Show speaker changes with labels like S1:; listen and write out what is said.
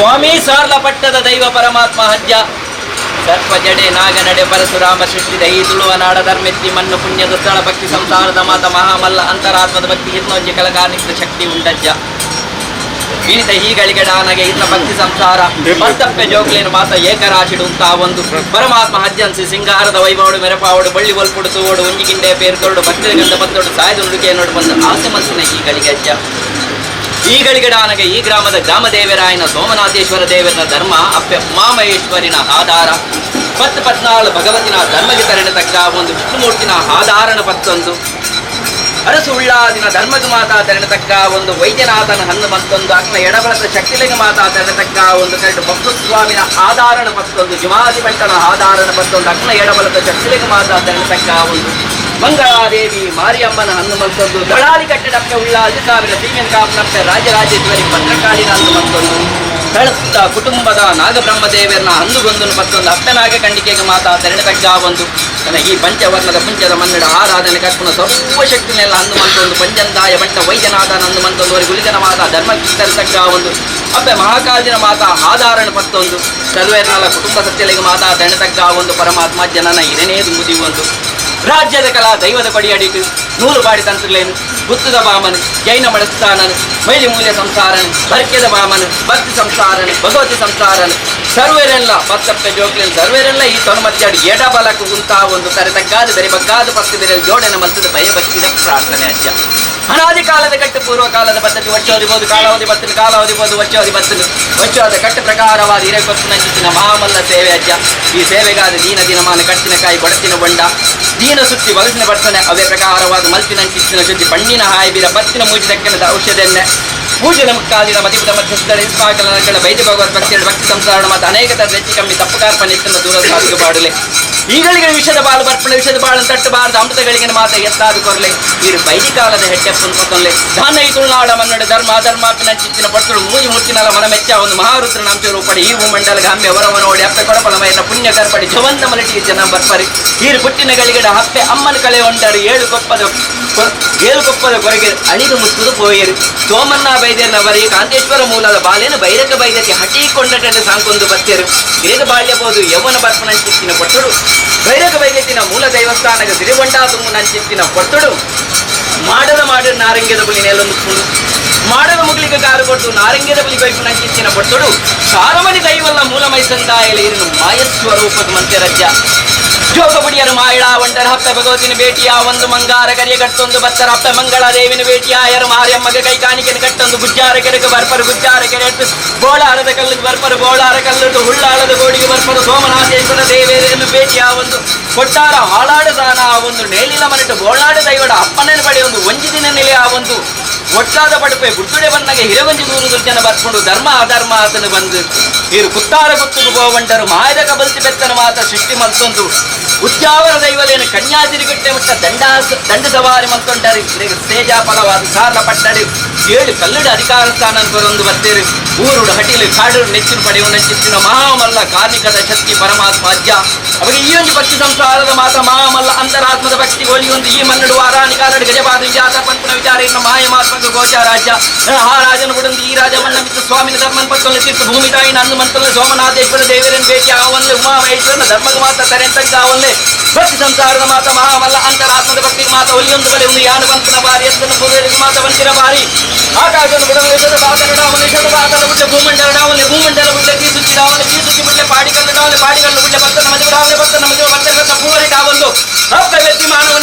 S1: ಸ್ವಾಮಿ ಸಾರ್ಲ ಪಟ್ಟದ ದೈವ ಪರಮಾತ್ಮ ಹಜ್ಜ ಸರ್ಪ ಜಡೆ ನಾಗನಡೆ ಪರಶುರಾಮ ಸೃಷ್ಟಿದ ಈ ತುಳುವ ನಾಡ ಧರ್ಮೆತ್ತಿ ಮಣ್ಣು ಪುಣ್ಯದ ಸ್ಥಳ ಭಕ್ತಿ ಸಂಸಾರದ ಮಾತ ಮಹಾಮಲ್ಲ ಅಂತರಾತ್ಮದ ಭಕ್ತಿ ಹಿತ್ನೊಂಜಿ ಕಲಕಾರ್ನಿಕ ಶಕ್ತಿ ಉಂಡಜ್ಜ ವಿನಿತ ಹೀಗಳಿಗಡಾನಗೆ ಇನ್ನ ಭಕ್ತಿ ಸಂಸಾರ ಮಸ್ತಪ್ಪೆ ಜೋಗ್ಲೇನು ಮಾತ ಏಕರಾಶಿಡು ಅಂತ ಒಂದು ಪರಮಾತ್ಮ ಹಜ್ಜನ್ಸಿ ಸಿಂಗಾರದ ವೈಭವಡು ಮೆರಪಾವಡು ಬಳ್ಳಿ ಒಲ್ಪುಡು ತೂವಡು ಒಂಜಿಗಿಂಡೆ ಪೇರ್ಕೊರಡು ಭಕ್ತಿಯ ಗಂಧ ಪತ್ತೋಡು ಸಾಯದ ನುಡುಕೆ ನೋಡು ಬಂದು ಆಸೆ ಮನಸ್ಸಿನ ಈಗಳಿಗೆ ಅಜ್ಜ ಈಗಳಿಗಡಾನಗೆ ಈ ಗ್ರಾಮದ ಗ್ರಾಮ ದೇವರಾಯನ ಸೋಮನಾಥೇಶ್ವರ ದೇವರನ ಧರ್ಮ ಅಪ್ಪೆ ಉಮಾಮಹೇಶ್ವರಿನ ಆಧಾರ ಪತ್ತು ಪತ್ನಾಳು ಭಗವತಿನ ಧರ್ಮಕ್ಕೆ ತರಣ ತಕ್ಕ ಒಂದು ವಿಷ್ಣುಮೂರ್ತಿನ ಆಧಾರಣ ಪತ್ತೊಂದು ಅರಸು ಉಳ್ಳಾದಿನ ಧರ್ಮದ ಮಾತಾ ತರಣ ತಕ್ಕ ಒಂದು ವೈದ್ಯನಾಥನ ಹಣ್ಣು ಮತ್ತೊಂದು ಅಕ್ನ ಎಡಬಲದ ಶಕ್ತಿಲಿಂಗ ಮಾತಾ ತರಣ ತಕ್ಕ ಒಂದು ಕರಡು ಬಪ್ಪುಸ್ವಾಮಿನ ಆಧಾರಣ ಪತ್ತೊಂದು ಜುಮಾದಿ ಭಟ್ಟನ ಆಧಾರಣ ಪತ್ತೊಂದು ಅಕ್ನ ಎಡಬಲದ ಶಕ್ತಿಲಿಂಗ ಮಾತಾ ತರಣ ತಕ್ಕ ಒಂದು ಮಂಗಳಾದೇವಿ ಮಾರಿಯಮ್ಮನ ಹಣ್ಣು ಮತ್ತೊಂದು ದಳಾಲಿ ಕಟ್ಟಡಕ್ಕೆ ಉಳ್ಳಾದಿ ಸಾವಿರ ಸೀಮೆನ್ ಕಾಪನಪ್ಪೆ ರಾಜರಾಜೇಶ್ವರಿ ಭದ್ರಕಾಳಿನ ಹಣ್ಣು ಮತ್ತೊಂದು ತಳತ್ತ ಕುಟುಂಬದ ನಾಗಬ್ರಹ್ಮದೇವರನ ಹಂದುಗೊಂದನು ಮತ್ತೊಂದು ಅಪ್ಪನಾಗ ಕಂಡಿಕೆಗೆ ಮಾತಾ ತರಣ ತಕ್ಕ ಒಂದು ತನ್ನ ಈ ಪಂಚವರ್ಣದ ಪುಂಚದ ಮನ್ನಡ ಆರಾಧನೆ ಕರ್ಪುಣ ಸರ್ವ ಶಕ್ತಿನೆಲ್ಲ ಅಂದು ಮಂತೊಂದು ಪಂಚಂದಾಯ ಭಟ್ಟ ವೈದ್ಯನಾಥನ ಅಂದು ಮಂತೊಂದು ಗುಲಿಗನ ಮಾತಾ ಧರ್ಮ ತಕ್ಕ ಒಂದು ಅಪ್ಪೆ ಮಹಾಕಾಲಿನ ಮಾತಾ ಆಧಾರಣ ಪತ್ತೊಂದು ಸರ್ವೇರ್ನಲ ಕುಟುಂಬ ಸತ್ಯಲಿಗೆ ಮಾತಾ ತರಣ ತಕ್ಕ ಒಂದು ಪರಮಾತ್ಮ ಜನನ ಇರನೇ ಒಂದು ರಾಜ್ಯದ ಕಲಾ ದೈವದ ಕೊಡಿಯಡಿಟು ನೂರು ಬಾಡಿ ತಂತ್ರಲೇನು ಗುತ್ತದ ಬಾಮನು ಜೈನ ಮಡಸ್ಥಾನನು ಮೈಲಿ ಮೂಲ್ಯ ಸಂಸಾರನು ಬರ್ಕೆದ ಬಾಮನು ಭಕ್ತಿ ಸಂಸಾರನು ಭಗವತಿ ಸಂಸಾರನು ಸರ್ವೇರೆಲ್ಲ ಪತ್ತಪ್ಪೆ ಜೋಕ್ಲೇನು ಸರ್ವೇರೆಲ್ಲ ಈ ತೊನಮತ್ಯಾಡು ಎಡ ಬಲಕು ಗುಂತ ಒಂದು ತರೆ ತಗ್ಗಾದ ಬೆರೆ ಬಗ್ಗಾದ ಪತ್ತು ಬೆರೆಯಲ್ಲಿ ಜೋಡಣೆ ಮಲ್ತದ ಭಯಭಕ್ತಿದ ಪ್ರಾರ್ಥನೆ ಅಜ್ಜ. ಅನಾದಿ ಕಾಲದ ಕಟ್ಟು ಪೂರ್ವ ಕಾಲದ ಪದ್ಧತಿ ವರ್ಷೋದಿಬೋದು ಕಾಲಾವಧಿ ಬತ್ತನು ಕಾಲಾವಧಿಬೋದು ವರ್ಷೋದಿ ಬತ್ತನು ವರ್ಷದ ಕಟ್ಟು ಪ್ರಕಾರವಾದ ಹಿರೇಕೊಪ್ಪನ ಮಹಾಮಲ್ಲ ಸೇವೆ ಅಜ್ಜ. ಈ ಸೇವೆಗಾದ ದೀನ ದಿನಮಾನ ಕಟ್ಟಿನ ಕಾಯಿ ಕೊಡತಿನ ಬೊಂಡ ದೀನ ಸುತ್ತಿ ಬಲಸಿನ ಬರ್ತನೆ ಅವೇ ಪ್ರಕಾರವಾದ ಮಲ್ಪಿನಂಚಿತ್ತಿನ ಶುದ್ಧಿ ಪಣ್ಣಿನ ಹಾಯ್ಬಿರ ಬತ್ತಿನ ಮೂಜಿದಕ್ಕೆನದ ಔಷಧೆನ್ನೆ ಪೂಜೆನ ಮುಕ್ಕಾಲಿನ ಮತಿಪುಟ ಮಧ್ಯಸ್ಥಳ ಇಸ್ಪಾಕಲನ ವೈದ್ಯ ಭಗವತ್ ಭಕ್ತಿಯ ಭಕ್ತಿ ಸಂಸಾರಣ ಮತ್ತು ಅನೇಕ ತರದ ಹೆಚ್ಚು ಕಮ್ಮಿ ತಪ್ಪು ಕಾರ್ಪಣ್ಯತ್ತನ್ನು ದೂರ ಸಾಧಿಗೆ ಬಾಡಲೆ ಈಗಳಿಗೆ ವಿಷದ ಬಾಳು ಬರ್ಪಣ ವಿಷದ ಬಾಳನ್ನು ತಟ್ಟಬಾರದು ಅಮೃತಗಳಿಗೆ ಮಾತ ಎತ್ತಾದು ಕೊರಲೆ ಇರು ಬೈದಿಕಾಲದ ಹೆಟ್ಟೆಪ್ಪನು ಕೊತ್ತೊಲ್ಲೆ ಧಾನ ಈ ತುಳುನಾಡ ಮನ್ನಡ ಧರ್ಮ ಧರ್ಮಾಪಿನ ಚಿತ್ತಿನ ಪಟ್ಟಳು ಮೂಜಿ ಮೂರ್ತಿನಲ ಮನ ಮೆಚ್ಚ ಒಂದು ಮಹಾರುದ್ರನ ಅಂಶ ರೂಪಡಿ ಈ ಭೂಮಂಡಲ ಹಮ್ಮೆ ವರವ ನೋಡಿ ಅಪ್ಪೆ ಕೊಡಪಲ ಮೈನ ಪುಣ್ಯ ಕರ್ಪಡಿ ಜವಂತ ಮಲಟಿ ಜನ ಬರ್ಪರಿ ಈರು ಪುಟ್ಟಿನ ಗಳಿಗಡ ಅಪ್ಪೆ ಅಮ್ಮನ ಕಳೆ ಒಂಡರು ಏಳು ಕೊಪ್ಪದ ಕೊರಗೆ ಅಣಿದು ಮುತ್ತುದು ಪೋಯರು ಸೋಮನ್ನ ಬೈದ್ಯನವರಿ ಕಾಂತೇಶ್ವರ ಮೂಲದ ಬಾಲೇನು ಬೈರಕ ಬೈದ್ಯಕ್ಕೆ ಹಟಿ ಕೊಂಡಟನೆ ಸಾಂಕೊಂದು ಬತ್ತೇರು ಗಿರಿದ ಬಾಳ್ಯಬಹುದು ಯೌವನ ಬರ್ಪನ ಚಿತ್ತಿನ ಪಟ್ಟುಡು ಬೈರಕ ಬೈದ್ಯತಿನ ಮೂಲ ದೇವಸ್ಥಾನದ ಸಿರಿಬೊಂಡ ತುಂಬು ನಂಚಿತ್ತಿನ ಪಟ್ಟುಡು ಮಾಡದ ಮಾಡ ನಾರಂಗ್ಯದ ಬಲಿ ನೆಲೊಂದು ಮಾಡದ ಮುಗ್ಲಿಗೆ ಕಾರು ಕೊಟ್ಟು ನಾರಂಗ್ಯದ ಬಲಿ ಬೈಪು ನಂಚಿತ್ತಿನ ಪಟ್ಟುಡು ಸಾರಮನಿ ದೈವಲ್ಲ ಮೂಲ ಮೈಸಂದಾಯಲ ಇರನು ಮಾಯಸ್ವರೂಪದ ಮಂತ್ಯರಜ್ಜ ಜೋಗಬುಡಿಯರು ಮಾಯಳ ಒಂಟರ ಹಪ್ಪೆ ಭಗವತಿನ ಭೇಟಿಯ ಒಂದು ಮಂಗಾರ ಕರಿಯ ಕಟ್ಟೊಂದು ಬತ್ತರ ಅಪ್ಪೆ ಮಂಗಳ ದೇವಿನ ಭೇಟಿಯಾಯರು ಮಾರಿಯಮ್ಮಗೆ ಕೈ ಕಾಣಿಕೆನ ಕಟ್ಟೊಂದು ಗುಜ್ಜಾರ ಕೆರೆಗೆ ಬರ್ಪರು ಗುಜ್ಜಾರ ಕೆರೆ ಬೋಳಾರದ ಕಲ್ಲಿಗೆ ಬರ್ಪರು ಬೋಳಾರ ಕಲ್ಲುಟ್ಟು ಹುಳ್ಳಾಳದ ಗೋಡಿಗೆ ಬರ್ಪರು ಸೋಮನಾಥೇಶ್ವರ ದೇವೇರೆಯನ್ನು ಭೇಟಿಯ ಒಂದು ಕೊಟ್ಟಾರ ಹಾಳಾಡ ದಾನ ಆ ಒಂದು ನೇಲಿನ ಮನೆಟು ಬೋಳಾಡ ದೈವಡ ಅಪ್ಪನ ಬಳಿ ಒಂದು ಒಂಜಿ ದಿನ ನೆಲೆ ಆ ಒಂದು ಒಟ್ಟಾದ ಪಡುಪೆ ಬುಡ್ಡುಡೆ ಬಂದಾಗ ಹಿರವಂಜಿ ದೂರು ದುರ್ಜನ ಬರ್ಕೊಂಡು ಧರ್ಮ ಅಧರ್ಮ ಆತನು ಬಂದು ಇರು ಕುತ್ತಾರ ಗುತ್ತುಗು ಗೋವಂಟರು ಮಾಯದ ಕಬಲ್ತಿ ಬೆತ್ತನ ಮಾತ ಸೃಷ್ಟಿ ಮಲ್ತೊಂದು ಉದ್ಯಾವರ ದೈವಲೇನು ಕನ್ಯಾತಿರಿಗಟ್ಟೆ ಮುಟ್ಟ ದಂಡ ದಂಡ ಸವಾರಿ ಮಲ್ತೊಂಡರು ತೇಜ ಫಲವಾದ ಸಾರ್ಲ ಪಟ್ಟಡಿ ಏಳು ಕಲ್ಲುಡ ಅಧಿಕಾರ ಸ್ಥಾನ ಬರೊಂದು ಬರ್ತೇರು ಊರುಡು ಹಟಿಲು ಕಾಡು ನೆಚ್ಚಿನ ಪಡೆಯುವ ಚಿತ್ತಿನ ಮಹಾಮಲ್ಲ ಕಾರ್ಮಿಕದ ಶಕ್ತಿ ಪರಮಾತ್ಮ ಅಜ್ಜ. ಅವಾಗ ಈ ಒಂದು ಭಕ್ತಿ ಸಂಸಾರದ ಮಾತ ಮಹಾಮಲ್ಲ ಅಂತರಾತ್ಮದ ಭಕ್ತಿ ಒಲಿಯೊಂದು ಈ ಮನ್ನಡು ವಾರಾಣಿ ಕಾಲಡು ಗಜಪಾದ ವಿಜಾತ ಪಂಪನ ವಿಚಾರ ಇನ್ನ ಮಾಯಮಾತ್ಮಕ ಗೋಚಾರಾಜ್ಯ ಆ ರಾಜನ ಬುಡಂದು ಈ ರಾಜ ಮನ್ನ ಮಿತ್ತು ಸ್ವಾಮಿನ ಧರ್ಮನ್ ಪತ್ತೊಂದು ತೀರ್ಥ ಭೂಮಿ ತಾಯಿನ ಅಂದು ಮಂತಲ್ಲ ಸೋಮನಾಥೇಶ್ವರ ದೇವರನ್ ಭೇಟಿ ಆವನ್ಲೆ ಉಮಾಮಹೇಶ್ವರನ ಧರ್ಮದ ಮಾತ ತರೆಂತಂಗ ಆವನ್ಲೆ ಭಕ್ತಿ ಸಂಸಾರದ ಮಾತ ಮಹಾಮಲ್ಲ ಅಂತರಾತ್ಮದ ಭಕ್ತಿ ಮಾತ ಒಲಿಯೊಂದು ಬಳಿ ಒಂದು ಯಾನು ಬಂತನ ಬಾರಿ ಎತ್ತನ ಪೂರ್ವರಿಗೆ ಮಾತ ಬಂತಿನ ಬಾರಿ ಆಕಾಶನ ಬುಡ ವಿಷದ ಬಾತನ ಮನುಷ್ಯದ ಬಾತನ ಬುಡ್ಡೆ ಭೂಮಂಡಲ ಡಾವಲೆ ಭೂಮಂಡಲ ಬುಡ್ಡೆ ಕೀಸುತ್ತಿ ಡಾವಲೆ ಕೀಸುತ್ತಿ ಬುಡ್ಡೆ ಪಾಡಿಕಲ್ಲು ಡಾವಲೆ ಪಾಡಿಕಲ್ಲು ಬುಡ್ಡೆ ಬತ್ತನ ಮದುವೆ ಡಾವಲೆ ಬತ್ತನ ಮದುವೆ ಬತ್ತನ ಪೂವರಿ ಡಾವಲ್ಲು ಹಪ್ಪ ವ್ಯಕ್ತಿ ಮಾನವನ